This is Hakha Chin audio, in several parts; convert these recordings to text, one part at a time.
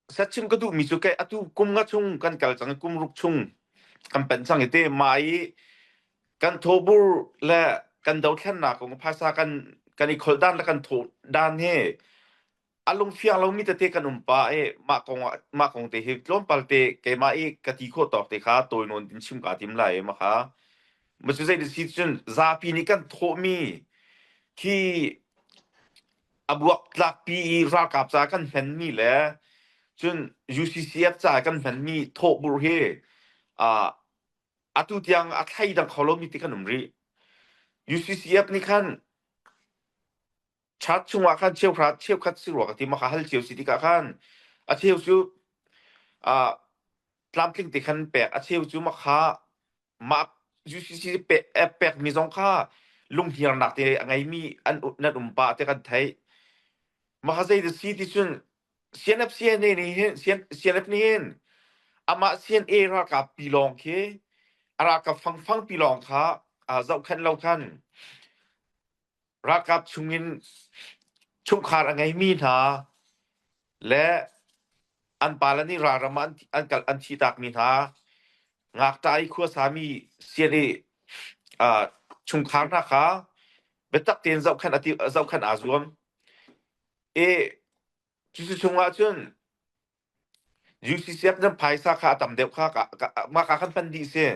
Sachim ka duhmi cu kei atu kum nga chung kan kal cang i kum ruk chung kan panh cang i te mah i kan thawbur le kan dothlennak kong phaisa kan kan i kholh dan le kan thawh dan hi a lungfiang lomi tete kan um pah i mah kong ah mah kong te hi tlawmpal te keimah i ka ti khawh tawk te kha tawi nawn in chim kaa tim lai i mah kha ma cu zei si cun zapi nih kan thawhmi khi a buaktlakpi i ralkap ca kan hmanmi le cun UCCF ca kan hmanmi thawhburh hi uh, atu tiang a thleidang kho lomi ti kan um rih. UCCF nih khan chat chungah khan cheuhra cheukhat si rua ka ti ma kha hal cio si tikah khan a cheu cu uh, tlamtling te khan pek a cheu cu ma kha mah UCC pe, pekmi zong kha lunghniarnak te a ngeimi an nan um pah te kan theih. Mah kha zei si ti cun CNF CNA nih hin CNF nih hin amah CNA ralkap pi lawng khi a ralkap fangfang pi lawng kha zohkhenh lo khan ralkap chungin chungkhar a ngeimi hna le an pale nih ralram ah an kal an thihtakmi hna ngakṭah i khuasami CNA uh, chungkhar hna kha biatak tein zohkhenh a zohkhenh aa zuam. I cucu chungah cun UCCF nan phaisa kha a tam deuh kha mah ka kan hman dih si.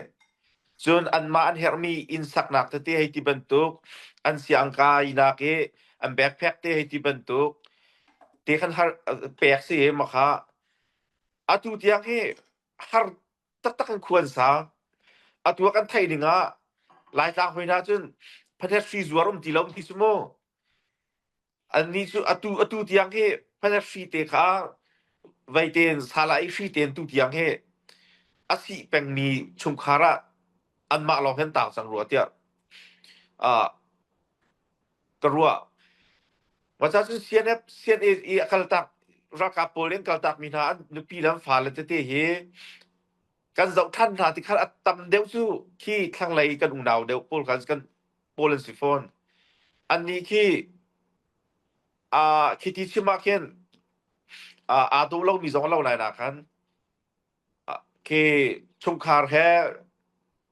Cun anmah an herhmi inn saknak tete hei ti bantuk, an siangkainak i an backpack te hei ti bantuk te khan har pek si i mah kha atu tiang hi har taktak in khua an sa. Atu ah kan theih ning ah Laitlang hoi hna cun phanet hri zuar um ti lo ti cu mu. Annih cu atu atu tiang hi phanet hri te kha vei tein sala i hri tein tu tiang hi a sih pengmi chungkhar ah anmah lawng hin taang cang rua tiah uh, ka ruah. Waca cun CNF CNA i a kaltak ralkap pawl in kaltak mi hna an nupi le an fale tete hi kan zoh than hna ti khan a tam deuh cu khi thlanglei kan unau deuh pawl khan kan pawl an si fawn. Annih khi uh, khi ti chim ah khin uh, aa dawh lomi zong a lo lai na khan uh, khi chungkhar he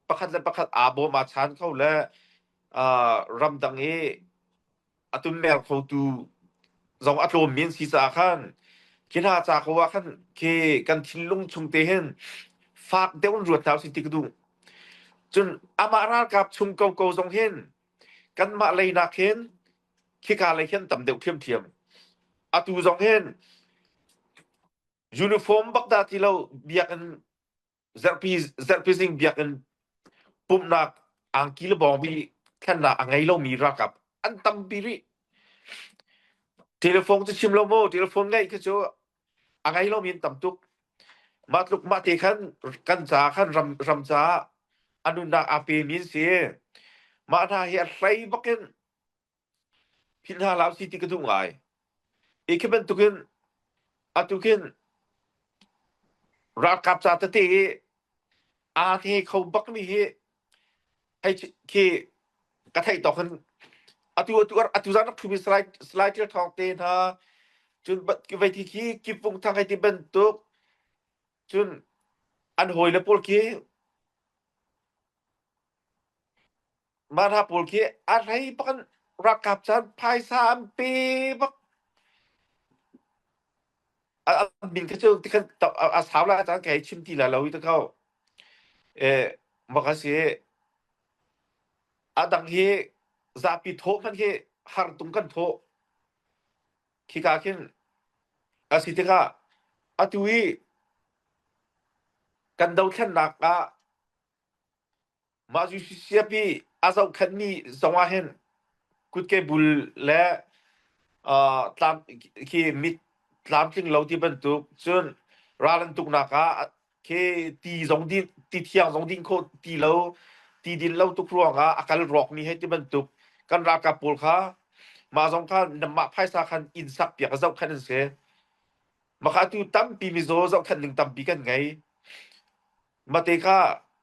pakhat le pakhat aa bawm aa chan kho le uh, ramdang i a tunmer khotu zong a tlawmmi an si caah khan khi hna ca ko ah khan khi kan thinlung chung te hin fak deuh in ruat hna usih ti ka duh. Cun amah ralkap chung koko zong hin kanmah lei nak hin khika lei hin tam deuh ṭhiamṭhiam. Atu zong hin uniform bak dah ti lo biakinn zarhpi zarhpi zing biakinn pumhnak angki le bawngbi thlennak a ngei lomi ralkap an tampi rih. Telephone cu chim lo maw telephone ngeih khi cu a ngei lomi an tam tuk. Mah tluk mah te khan kan ca khan ram ram caah a nunnak aa pemi an si. Mah hna hi a hlei bakin philh hna hlah usih ti ka duh ngai. I khi bantukin atu khin ralkap ca tete i aa the kho bakmi hi hei khi ka theih tawk in atu atu atu zan rak ṭhumi slide slide ṭil thawng te hna cun vei ti khi kipvung thang hei ti bantuk cun an hawile pawl khi Mah hna pawl khi a hlei bak in ralkap caan phaisa an pe bak. A a min kha cu tikhan a sau lai caan ka hei chim ti lai lo i ti ko. Eh, bak a si. A dang hi zapi thawh hmanh hi har tung kan thawh. Khika khin a si tikah atu i kan dothlennak ah Mah siapi a zohkhenhmi zong ah hin kutke bul le uh, tlam khi mit tlamtling lo ti bantuk cun ral an tuknak ah khi ti zong din ti thiang zong din khawh ti lo ti din lo tuk ruangah a kal rawkmi hei ti bantuk kan ralkap pawl kha mah zong kha mah phaisa khan inn sak piak a zohkhenh an si. Maka tu tampi mizaw zohkhenh ding tampi kan ngei. Mate kha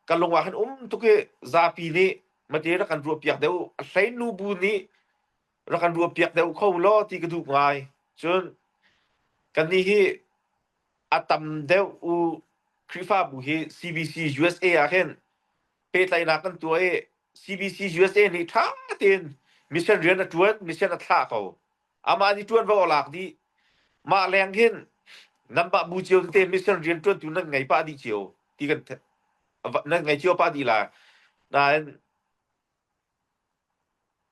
ka lung ah khan um tuk i zapi nih mate rak kan ruahpiak deuh a hlei nu bu nih rak kan ruahpiak deuh kho law ti ka duh ngai. Cun kannih hi A tam deuh u Khrihfabu hi CBC USA ah khin pehtlaihnak kan tuah i CBC USA nih ṭha tein mission rian a ṭuan, mission a thlah ko. Amah nih ṭuanvo a lak dih. Mah leng hin nanmah bu cio tete mission rian ṭuantu nan ngei pah dih cio ti kan nan ngei cio pah dih lai. Nain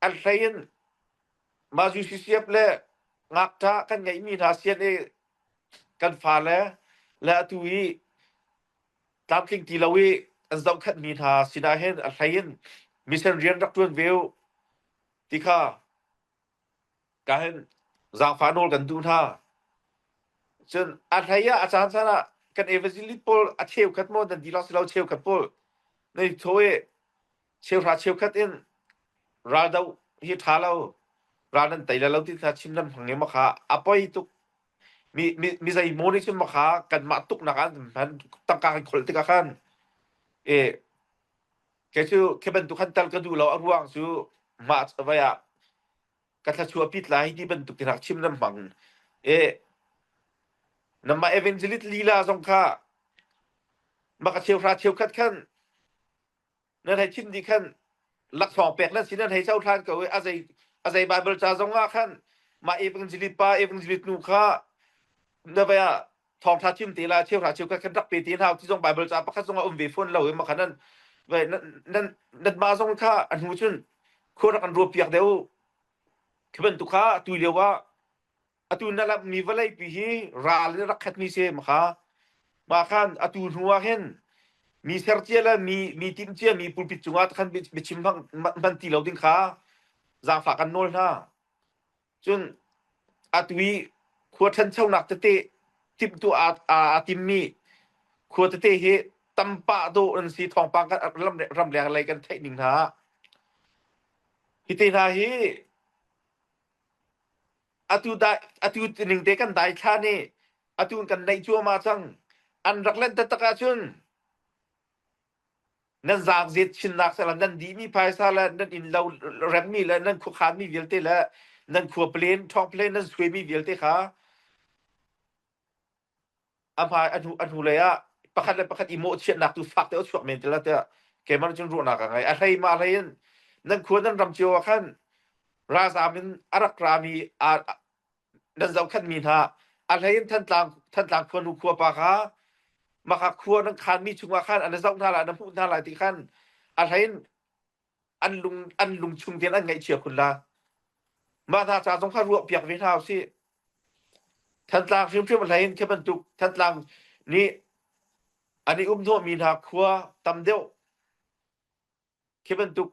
an hlei in mah UCCF le ngakṭah kan ngeihmi hna sian i kan fale le atu i tlamtling ti lo i an zohkhenhmi hna sinah hin a hlei in mission rian rak ṭuan ve u ti kha ka hin zaangfah nawl kan duh hna. Cun a hlei ah a caan caan ah kan evangelist pawl a cheukhat maw nan dihlak si lo cheukhat pawl nei thaw i cheuhra cheukhat in raldoh hi ṭha lo ral nan tei le lo ti kha chim nan hmang i makha a poi tuk mi mi mi zei maw nih cun makha kanmah tuknak ah an hman tangka kan kholh tikah khan e kei cu khi bantuk khan tal ka duh lo a ruang cu mah vai ah ka thluachuah pit lai ti bantuk tinak chim nan hmang e namah evangelist lila zong kha maka cheuhra cheukhat khan nan hei chim dih khan laksawng pek nan si nan hei cohlan ko i a zei a zei Bible ca zong ah khan mah evangelist pa evangelist nu kha na vai ah thawngtha chim te la cheuhra cheukhat khan rak pe te hna ti zong Bible ca pakhat zong a um ve fawn lo i ma khan nan vai nan nan nan ma zong kha a hnu cun khua rak kan ruah piak deuh khi bantuk kha tu lio ah atu na lamhmi vawleipi hi ral in rak khatmi si makha mah khan atu hnu ah hin mi sercia le mi mi timhcia mi pulpit cungah khan biachim hman ti lo ding kha zaangfah kan nawl hna cun atu i khua ṭhanchonak tete timhtuah aa timmi khua tete hi tampah dawh an si thawngpang kan ramleng lei kan theih ning hna hi te hna hi Atu dai atu ning te kan dai thla nih atu kan neih cuahmah cang. An rak lent taktak ahcun nan zaangzet chinnak sela nan dihmi phaisa le nan inn lo remmi le nan khuakhanmi vialte le nan khua plen ṭhawng plen nan suaimi vialte kha a hmai a hnu a hnulei ah pakhat le pakhat i mawhchiatnak tu fak te a chuak men te la tiah keimah nih cun ruahnak a ngei a hlei ma hlei in nan khua nan ram cio ah khan ralzam in a rak rami a nan zohkhenhmi hna a hlei in Thantlang Thantlang khua nu khua pa kha maka khua nan khanmi chungah khan an zoh hna lai an hmuh hna lai ti khan a hlei in an lung an lung chung tein an ngaihchia khun la mah hna ca zong kha ruah piak ve hna usih Thantlang hrimhrim a hlei in khi bantuk Thantlang nih an i um hnawhmi hna khua tam deuh khi bantuk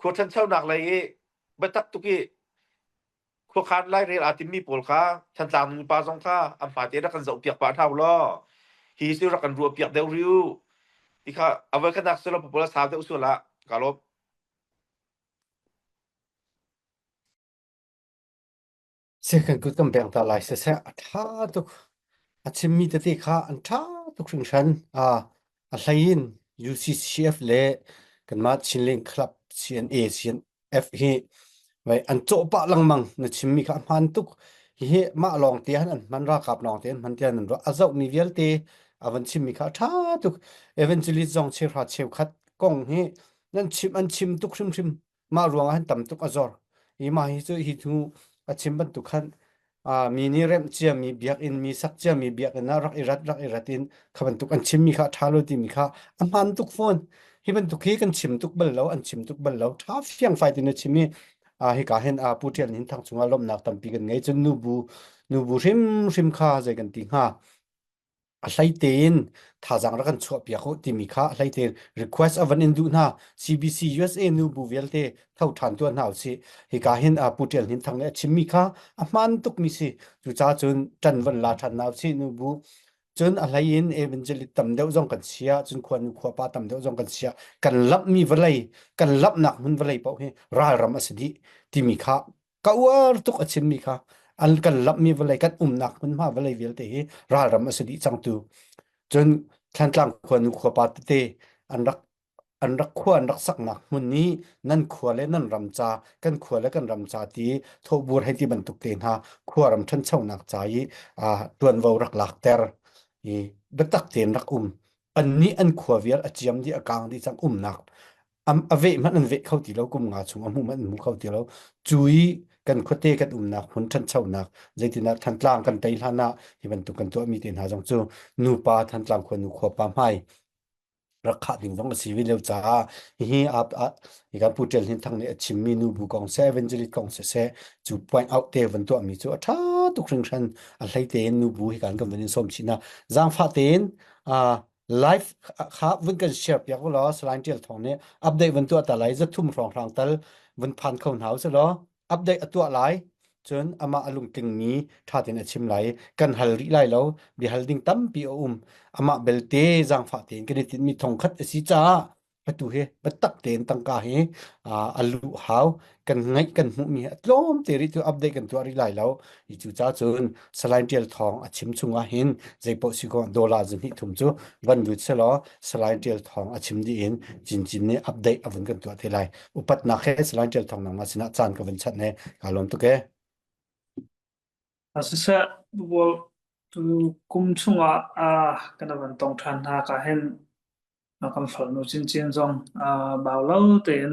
khua ṭhanchonak lei i biatak tuk i khuakhan lairel aa timmi pawl kha Thantlang nupa zong kha an fate rak kan zohpiak pah hna u law hi cu rak kan ruahpiak deuh rih u ti kha a voikhatnak silo pawl a sau deuh sual ah ka lawm. Sikan kut kan beng ta lai siseh a ṭha tuk. A chimmi tete kha an ṭha tuk hringhran. A a hlei in UCCF le kanmah Chinlink Club CNA CNF hi vai an cawh pah lengmang na chimmi kha a hmaan tuk. Hihi mah lawng te han an hman ralkap lawng te an hman tiah nan ruah. A zohmi vialte a van chimmi kha a ṭha tuk. Evangelist zong cheuhra cheukhat kong hi nan chim an chim tuk hrimhrim. Mah ruangah hin tam tuk a zor. Hi mah hi cu hi hnu a chim bantuk khan uh, mi nih remh ciami biakinn mi sak ciami biakinn ah rak i rat rak i rat in kha bantuk an chimmi kha a ṭha lo timi kha a hmaan tuk fawn. Hi bantuk hi kan chim tuk bal lo, an chim tuk bal lo. Ṭha fiangfai tin a chim i uh, hika hin uh, Pu Ṭial Hnin Thang cungah lawmhnak tampi kan ngei. Cun nubu nubu hrimhrim kha zei kan ti hnga? A hlei tein thazaang rak kan chuahpiak u timi kha a hlei tein request a van in duh hna. CBC USA nu bu vialte tho ṭhan tuah hna usih. Hika hin uh, Pu Ṭial Hnin Thang nih a chimmi kha a hmaan tukmi si. Cucaah cun ṭan van la ṭhan hna usih nu bu. Cun a hlei in evangelist tam deuh zong kan sia, cun khuanu khuapa tam deuh zong kan sia. Kan lamhmi vawlei, kan lamhnak hmun vawlei paoh hi ralram a si dih timi kha ka uar tuk a chimmi kha an kan lamhmi vawlei kan umnak hmunhma vawlei vialte hi ralram a si dih cangtu cun Thlantlang khuanu khuapa tete an rak An rak khua an rak saknak hmun i nan khua le nan ram ca, kan khua le kan ram ca ti thawhbur hei ti bantuk te hna khuaram ṭhanchonak ca i ṭuanvo rak lakter i biatak tein rak um. Annih an khua vial a ciam dih a kaang dih cang umnak a veh hmanh an veh kho ti lo kum nga chung a hmuh hmanh an hmu kho ti lo. Cu i kan khuate kan umnak hmun ṭhanchonak zeitindah Thantlang kan tei hlan ah hi bantuk kan tuahmi te hna zong cu nupa Thantlang khua nu khua pa hmai rak khah ding zong a si ve lio caah hihi hi kan Pu Ṭial Hnin Thang nih a chimmi nubu kong seh evangelist kong siseh cu point out te van tuahmi cu a ṭha tuk hringhran a hlei tein nubu hi kan kan van in sawm chih hna zaangfah tein live kha vun kan share piak u law Salai Ṭial Thawng nih update van tuah ta lai zathum hrawnghrang tal vun phan kho hna u law update a tuah lai cun amah a lungtlingmi ṭha tein a chim lai kan hal rih lai lo biahal ding tampi a um amah belte zaangfah tein kan i tinhmi thongkhat a si caah atu hi biatak tein tangka hi a luh hau kan ngaih kan hmuhmi a tlawm te rih tu update kan tuah rih lai lo i cu ca cun Salai Ṭial Thawng a chim chungah hin zeipaoh si ko dollar zahnih thum cu van lut selaw Salai Ṭial Thawng a chim dih in Cincin nih update a vun kan tuah te lai. Upatnak he Salai Ṭial Thawng nangmah sinah caan ka vun chanh he kaa lawm tuk e. Siseh, bubual tu kum chungah kan van tong ṭhan hna ka hin kan farnu cincin zong bau lo tein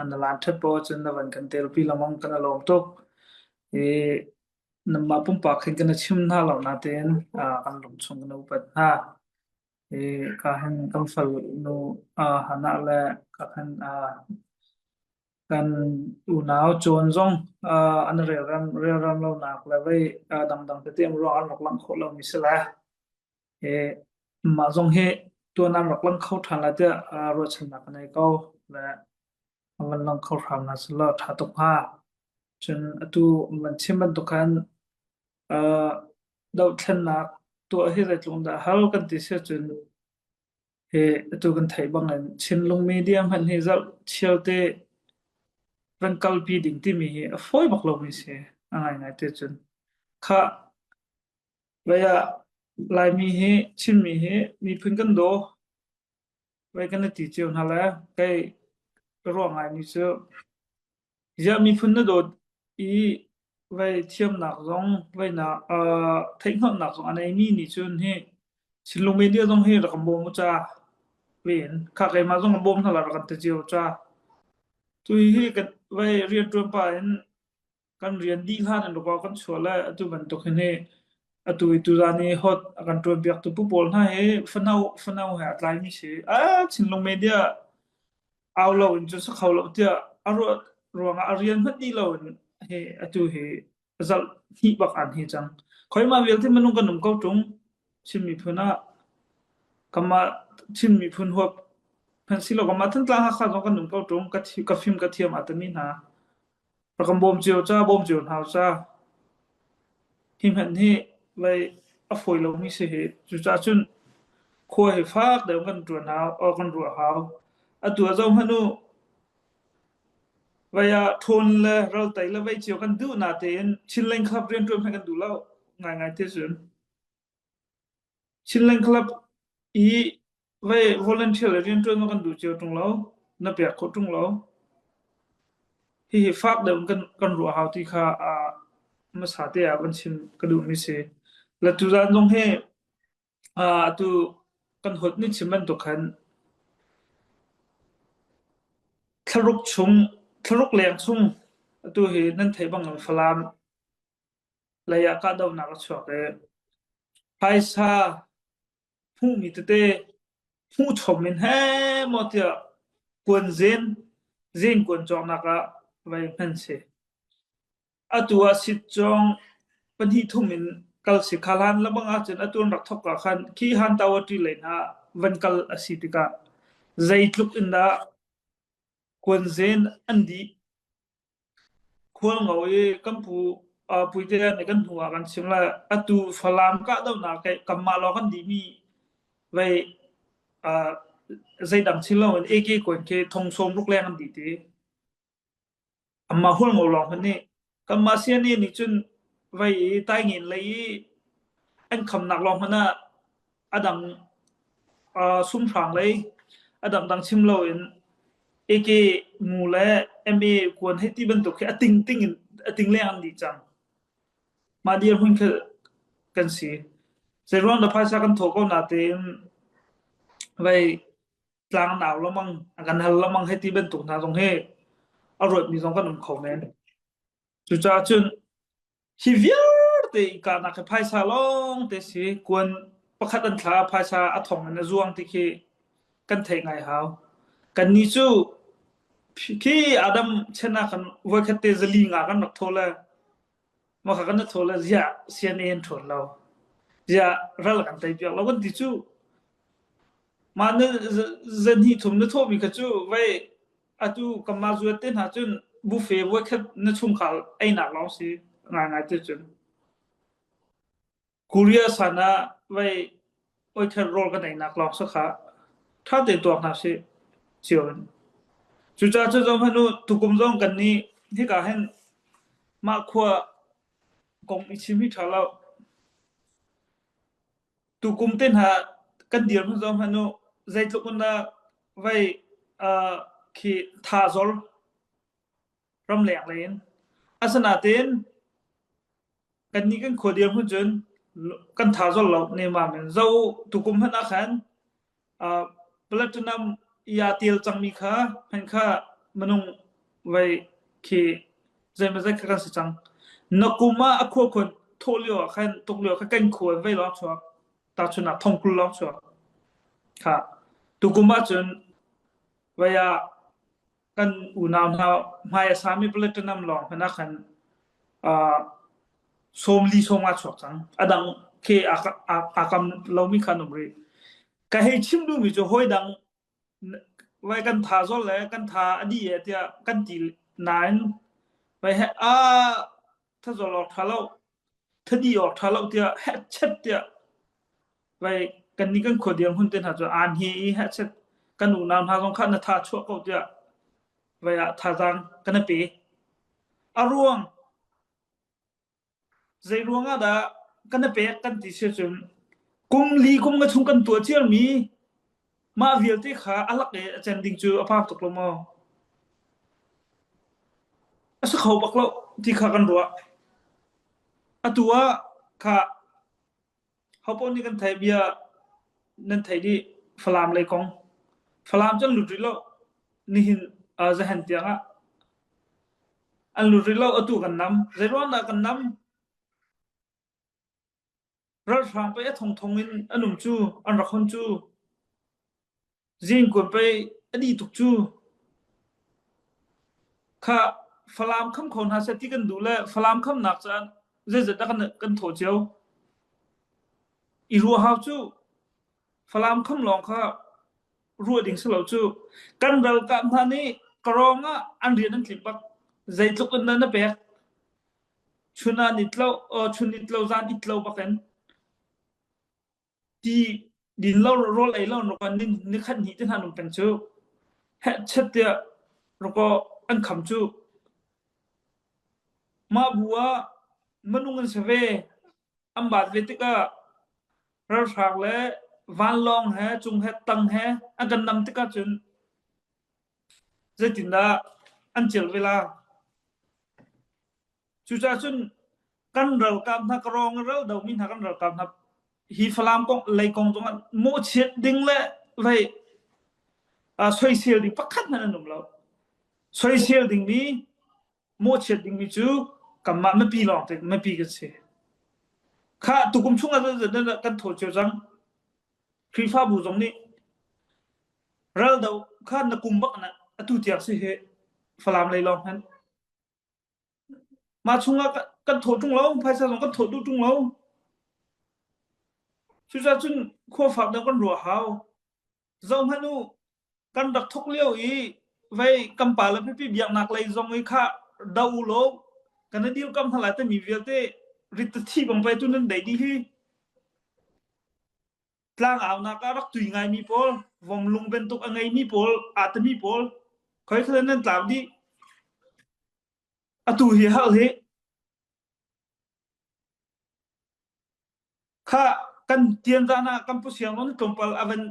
na lan ṭhat poah ahcun na van kan telpi lengmang kan i lawm tuk. I nanmah pumpak hin kan i chim hna lo natein kan lungchung kan upat hna. I ka hin kan farnu Hannah le ka khan kan unau cawn zong an relram relram lonak le vei dangdang tete ruang an rak langh khawh lomi si lai. Mah zong hi tuan an rak lang kho ṭhan lai tiah ruahchannak ka nei ko. Le an van lang kho hram hna selaw ṭha tuk hnga. Cun atu van chim bantuk khan dohthlennak tuah hi zeitluk dah hal kan ti si ahcun hi atu kan theih bangin Chinlung media hmanh hi zarh chialte van kalpi ding timi hi a fawi bak lomi si a ngaingai te cun. Khah Vei ah Laimi hi Chinmi hi miphun kan daw. Vei kan i ti cio hna le kei ka ruah ngaimi cu ziah miphun na dawt i vei thiamnak zong vei nak uh, theihhngalhnak zong a neimi nih cun hi Chinlung media zong hi rak kan bawm u ca. Vein kha keimah zong kan bawm hna la rak kan ti cio ca. Tu hi kan vei rianṭuan pah in Kan rian dih hlan in ruah kan chuah le atu bantuk hin hi atu i tuzan i hot a kan ṭuan piaktu pu pawl hna hi fano fano he a tlaimi si. Ah, Chinlung media au lo in cun si kho lo tiah a ruah ruangah a rian hmanh dih lo in hi atu hi zalh hnih bak an hi cang. Khoima vialte minung kan um ko ṭung. Chin miphun ah kanmah Chin miphun huap hmanh si lo kanmah Thantlang Hakha zong kan um ko ṭung. Ka ka fim ka thiam aa timi hna. Rak kan bawm cio ca, bawm cio hna ca. Hi hmanh hi vei a fawi lomi si hi. Cucaah cun khua hi fak deuh kan ṭuan hau, or kan ruah hau. Atu ah zoh hmanh u, vei ah ṭhawn le raltei le vei cio kan duh natein Chinland Club rianṭuan hmanh kan duh lo ngaingai te cun. Chinland Club i vei volunteer le rianṭuan ma kan duh cio ṭung lo, na pek khawh ṭung lo. Hihi fak deuh in kan, kan ruah hau ti kha uh, hmasa te ah van chim ka duhmi si. Le tuzaan zong hi uh, atu kan hot ni chim bantuk khan thlaruk chung, thlaruk leng chung atu hi nan theih bang in Falam lei ah kahdohnak a chuak i phaisa hmuhmi tete hmuhchom in heh maw tiah kuanzen zengkuan cawknak ah vai hman si. Atu ah sitcawng pahnih thum in kal si kha hlan lebang ahcun atu an rak thawk ah khan khi han tawatri lei hna van kal a si tikah zeitluk in dah kuanzen an dih Khualngo i kan pu Puitea nih kan hnu ah kan chim lai. Atu Falam kahdohnak i kanmah lawng kan dihmi vei zeidang chim loin AK kuan khi thong sawmruk leng an dih ti. Anmah Hualngo lawng hmanh nih kanmah CNA nih cun vei i Taingen lei i an khamnak lawng hmanh ah a dang sumhrang lei. A dangdang chim loin AK mu le MA kuan hei ti bantuk khi a ting ting in a ting leng an dih cang. Mah dirhmun khi kan si. Zeiruang dah phaisa kan thawh ko natein vei tlangnau lengmang a kan hal lengmang hei ti bantuk hna zong hi a ruatmi zong kan um kho men. Cucaah cun hi vialte i kahnak hi phaisa lawng te si. Kuan pakhat an thla phaisa a thong in a zuang ti khi kan theih ngai hau. Kannih cu khi Adam chen ah khan voikhat te zali nga kan rak thaw le mah kha kan thaw le ziah CNA an ṭhawn lo. Ziah ral kan tei piak lo kan ti cu. Mah na zan thum na thawhmi kha cu vei atu kanmah zuat te hna cun buffet voikhat na chungkhar einak lawng si ngaingai te cun. Korea san ah vei oikhat rawl kan einak lawng si kha ṭha tein tuak hna sih cio in. Cucaah cu zong hmanh u tukum zong kan nih hika hin mah khua kong i chim hi ṭha lo. Tukum te hna kan dirhmun zong hmanh u zeitluk in dah vei uh, khi thazor ramleng lei in. Asinain kannih kan khua dirhmun cun kan thazor lo nemam in zo tukum hmanh ah khan uh, platinum i aa tel cangmi kha hmanh kha minung vei khi zeimazet kha kan si cang. Na kum ah a khua khun thawh lio ah khan tuk lio kha kan khua vei lawng chuak tahchun ah thongkul lawng chuak kha tukum ah cun vei ah kan unau hna hmai a sami platinum lawng hmanh ah khan uh, sawmli sawm ah chuak cang a dang khi aa kam lomi kha an um rih Ka hei chim duhmi cu hawidang vai kan tha zol le kan tha a dih e tiah kan ti nain vai he a thazol awk tha lo thadi awk tha lo tiah hehchet tiah vai kan nih kan khua dirhmun te hna cu aan hi i hehchet kan unau hna zong kha na tha chuah ko tiah vai ah thazaang kan pe a ruang Zeiruang ah dah kan i pek kan ti si cun kum li kum nga chung kan tuah ciami mah vialte kha a lak i a cen ding cu a phak tuk lo maw? A si kho bak lo ti kha kan ruah. Atu ah kha hopaoh nih kan theih bia nan theih dih Falam lei kong. Falam cu an lut rih lo. Nihin uh, zahan tiang ah An lut rih lo, atu kan nam. Zeiruang dah kan nam? Ralhrang pei a thongthong in an um cu, an rak hon cu. Zingkuan pei a dih tuk cu. Kha Falam kham kho hna seh ti kan duh le Falam khamnak caan zeizat dah kan, kan thawh cio. I ruah hau cu Falam kham lawng kha ruah ding si lo cu kan ralkap hna nih karawng ah an rian an tlinh bak zeitluk in na pek chun ah nit lo chun it lo zan it lo bak in ti din lo rawl ei lo roko ni ni khat hnih te hna nung peng cu heh chet tiah roko an kham cu mah bu ah manung an si ve an bat ve tikah ralhrang le vanlawng he cung he tang he an kan nam tikah cun zeitindah an cel ve la cucaah cun kan ralkap hna ka rawng ral domi hna kan ralkap hna hi Falam kong lei kong zong ah mawhchiat ding le vei soisel ding pakhat hmanh an um lo soisel dingmi mawhchiat dingmi cu kanmah mipi lawng te mipi kan si. Kha tukum chung ah kan thaw cio cang. Khrihfabu zong nih raldo kha na kum bak na atu tiang si hi Falam lei lawng hmanh. Mah chungah kan thaw ṭung lo, phaisa zong kan thaw duh ṭung lo. Cucaah cun khua fak deuh kan ruah hau. Zohhmanh u, kan rak thawk lio i vei kan pa le pipi biaknak lei zong i kha do u law kan i dirkam hna lai timi vialte rit thi bang pei tu nan dei dih hi. Tlangaunak ah rak tui ngaimi pawl, vom lung bantuk a ngeimi pawl, aa timi pawl, khoi kha nan tlau dih. Atu hi hal hi Kha kan tian zan ah kan pu siang nawn tlawmpal a van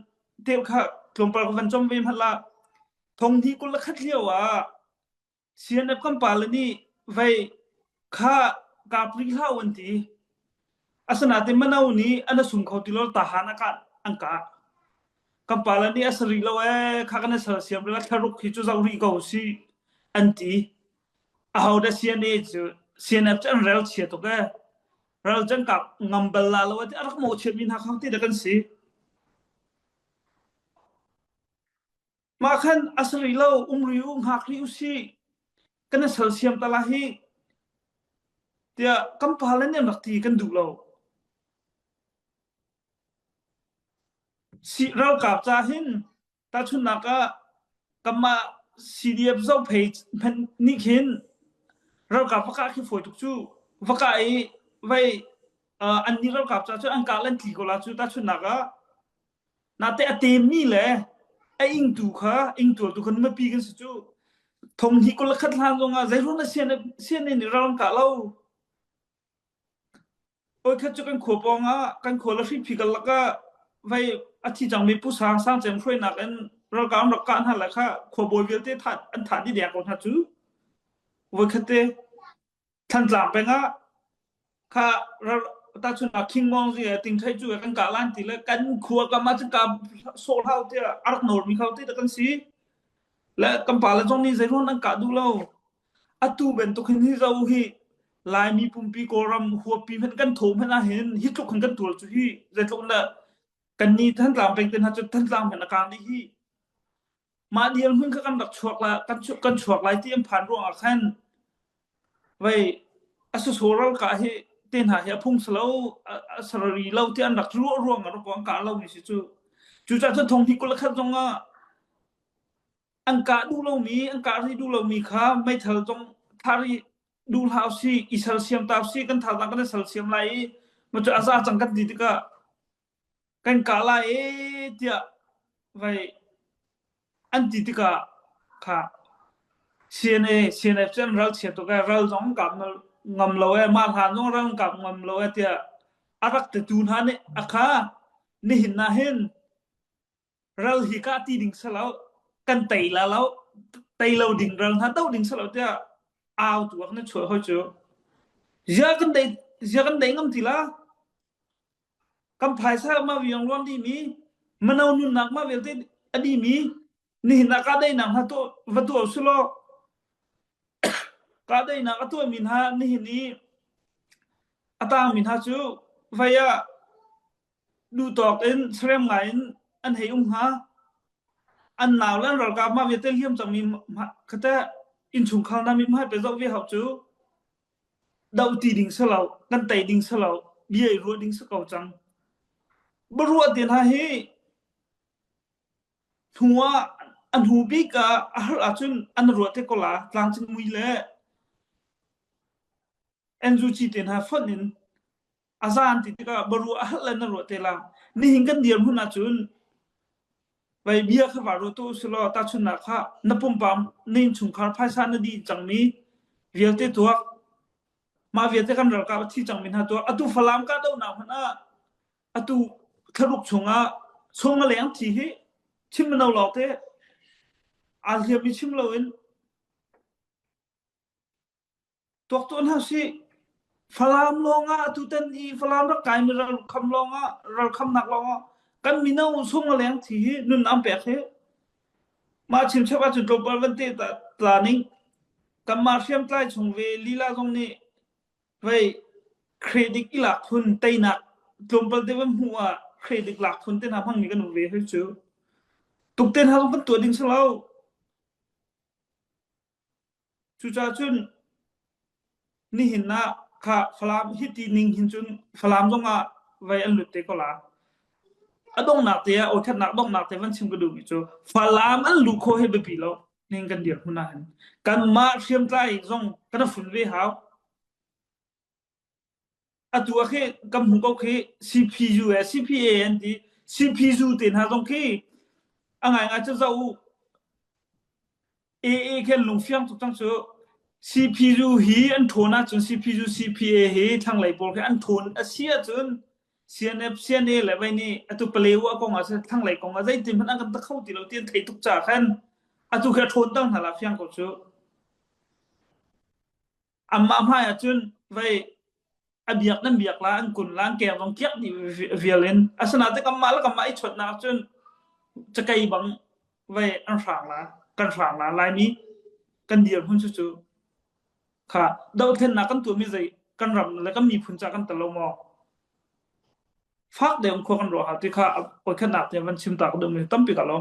tel kha tlawmpal ka van com ve hmanh la. Thong hnih 21 lio ah CNF kan pale nih vei kha kap rih hlah u an ti. Asinain mano nih an a sum kho ti lo tahan a kah an kah. Kan pale nih a si rih lo ee kha kan i sersiam rih la thlaruk hi cu zoh rih ko si an ti. Ahodah CNA cu CNF cu an rel chia tuk ee. Ral cu an kap ngam bal la lo a ti a rak mawhchiatmi hna kha ti dah kan si. Mah khan a si rih lo, um rih u, hngak rih u sih. Kan i sersiam ta la hi tiah kan pale nih an rak ti kan duh lo. Si ralkap ca hin tahchunhnak ah kanmah CDF Zophei hmanh nih khin ralkap va kah khi fawi tuk cu. Va kah i vei uh, an nih ralkap ca cu an kah lan tli ko la cu tahchunhnak ah Nate a temmi le a ingtu kha ingtuartu kha nupi kan si cu. Thong hnih 21 hlan zongah zeiruang na sian nih ral an kah lo. Oi khat cu kan khua pawng ah kan khua le hriphi karlak ah vei a thi cangmi Pu Sang Sang Cem hruainak in ralkap an rak kah hna le kha khuabawi vialte thah an thah dih deng ko hna cu. Voikhat te Thantlang peng ah kha tahchun ah Khingmawng zi Tingthai cu kan kah lan ti le kan khua kam ah cun ka sawh hlau tiah a rak nawr mi kho ti kan si. Le kan pa le zong nih zeiruang an kah duh lo. Atu bantuk hin hi zo hi Laimi pumpi Kawlram huapi hmanh kan thaw hmanh ah hin hi tluk hin kan tuar cu hi zeitluk in dah kan ni Thantlang peng te hna cu Thantlang hmanh a kang dih hi. Mah dirhmun kha kan rak chuak la kan kan chuak lai ti an phan ruangah khan vei a sasawh ralkah hi te hna hi a phung si lo a sarari lo ti an rak ruah ruangah rak an kah lomi si cu. Cucaah cun thong hnih 21 zongah an kah duh lomi an kah rih duh lomi kha meithal zong thah rih duh hlah usih i sersiam ta usih kan thazaang kan i sersiam lai i macu a za cang kan ti tikah kan kah lai ee tiah vai an ti tikah kha CNA CNF cu an ral chia tuk ee ral zong an kap ngam lo ee mah hlan zong ral an kap ngam lo ee tiah a rak titu hna nih a kha nihin ah hin ral hi kah ti ding si lo kan tei la lo tei lo ding ral hna do ding si lo tiah au tu ah kan chuah hoi cu zia kan dei zia kan dei ngam ti la kan phaisa mah viang ruang dihmi mano nunnak mah vialte a dihmi nihin ah kahdaihnak hna tuah va tuah usulaw kahdaihnak a tuahmi hna nihin i a tangmi hna cu vai ah duhtawk in serem ngai in an hei um hnga an nau le an ralkap mah vialte hliam cangmi kha innchungkhar hna mithmai pe zoh ve hau cu doh ti ding si lo kan tei ding si lo bia i ruah ding si ko cang baruah te hna hi hnu ah a hnu bik ah a har ahcun an ruah te ko la tlangcung mui le NUG te hna fonh in a zan ti tikah baruah a halh le na ruah te la nihin kan dirhmun ahcun Vai bia kha va ruat u silaw tahchunhnak kha na pumpak na innchungkhar phaisa na dih cangmi vialte tuak mah vialte kan ralkap a thi cangmi hna tuak atu Falam kahdohnak hmanh ah atu thlaruk chungah sung a leng thi hi chim mano lawng te aa hliam i chim loin Tuak tuah hna sih. Falam lawngah atutan i Falam rak kaimi ralkham lawngah ralkhamnak lawngah kan mino sung a leng thi hi nun an pek hi mah chimchap ahcun tlawmpal van te ta, ta ning kanmah hriamtlai chung ve lila zong nih vei credit i lak phun teinak tlawmpal te van hmuh ah credit lak phun te hna hmangmi kan um ve hoi cu tuk te hna zong kan tuah ding si lo Cucaah cun nihin ah kha Falam hiti ning hin cun Falam zongah vei an lut te ko la. A donghnak te ah awthatnak donghnak te van chim ka duhmi cu Falam an luh khawh hi biapi lo ning kan dirhmun ah hin. Kanmah hriamtlai zong kan fun ve hau. Atu ah khi kan hmuh ko khi CPU le CPA an ti. CPU te hna zong khi a ngaingai cu zoh u. AA khi an lungfiang tuk cang cu. CPU hi an ṭhawn ahcun CPU CPA hi thlanglei pawl khi an ṭhawn a si ahcun. CNF CNA le vei nih atu Palewa kong ah siseh thlanglei kong ah zeitin hmanh an kan ta kho ti lo ti an theih tuk caah khan atu khi a ṭhawn ter hna la fiang ko cu. Anmah hmai ah cun vei a biak nan biak la an kun la an keng zong kiak dih vial in asinain kanmah le kanmah i chawnhnak cun cakei bang vei an hrang la kan hrang la Laimi kan dirhmun cu cu kha dohthlennak kan tuahmi zei kan ram le kan miphun ca kan tel lo maw fak deuh khua kan ruah ha ti kha oi khatnak te van chim ta ka duhmi tampi ka lo.